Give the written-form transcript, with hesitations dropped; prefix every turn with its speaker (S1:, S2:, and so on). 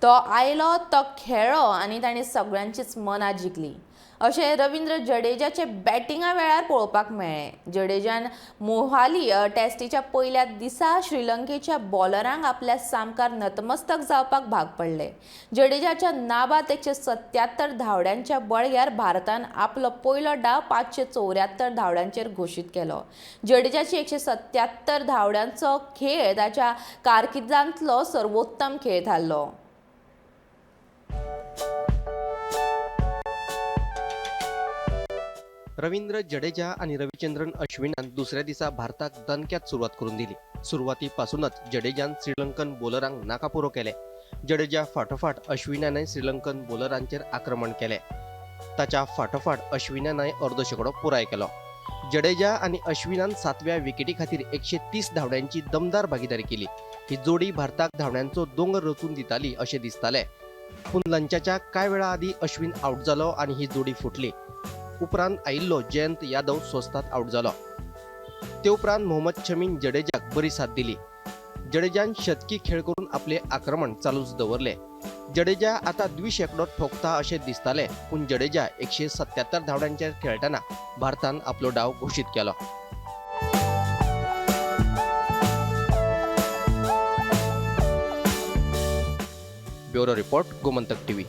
S1: तो आयलो, तो खेळ्ळो आनी ताणें सगळ्यांचीच मनां जिखली. अशें रवींद्र जडेजाचे बॅटिंगा वेळार पळोवपाक मेळ्ळें. जडेजान मोहाली टॅस्टीच्या पयल्या दिसा श्रीलंकेच्या बॉलरांक आपल्या सामकार नतमस्तक जावपाक भाग पडले. जडेजाच्या नाबाद 177 धांवड्यांच्या बळग्यार भारतान आपलो पयलो डाव 574 धांवड्यांचेर घोशीत केलो. जडेजाची 177 धांवड्यांचो खेळ ताच्या कारकिर्दांतलो सर्वोत्तम खेळ थारलो.
S2: रवींद्र जडेजा आणि रविचंद्रन अश्विनान दुसऱ्या दिसा भारताक दणक्यात सुरवात करून दिली. सुरवातीपासूनच जडेजान श्रीलंकन बॉलरांक नाकापुरो केले. जडेजा फाटोफाट अश्विनानय श्रीलंकन बॉलरांचेर आक्रमण केले. ताच्या फाटोफाट अश्विनानय अर्दो शेंकडो पुराय केलो. जडेजा आणि अश्विनान 7व्या विकेटी खातीर 130 धांवड्यांची दमदार भागीदारी केली. ही जोडी भारताक धांवड्यांचो दोंगर रचून दिताली अशें दिसतालें. पूण लंचाच्या कांय वेळा आदीं अश्विन आवट जालो आनी ही जोडी फुटली. उपरांत आयिल्लो जयंत यादव स्वस्तात आवट जालो. ते उपरांत मोहम्मद शमीन जडेजाक बरी साथ दिली. जडेजान शतकी खेळ करून आपले आक्रमण चालूच दवरले. जडेजा आता द्विशेकडो ठोकता अशें दिसताले, पूण जडेजा 177 धांवड्यांचेर खेळटना भारतान आपलो डाव घोशीत केलो. Bureau report, Gomantak TV.